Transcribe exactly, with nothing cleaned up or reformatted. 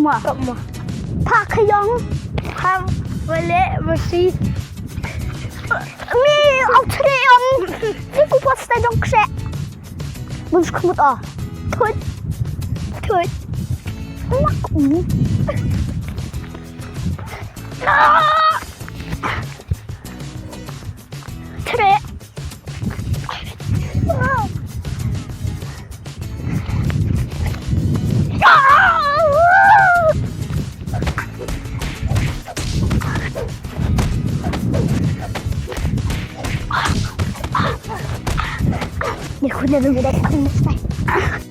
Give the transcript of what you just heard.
Mua. Kap mua. Pha khayong. Pha wale masi. Mi au tre ong. Ni ku posta jong kse. Bun skumut o. Tut. Tut. Mak u. Tre. Ni khun na nung dai.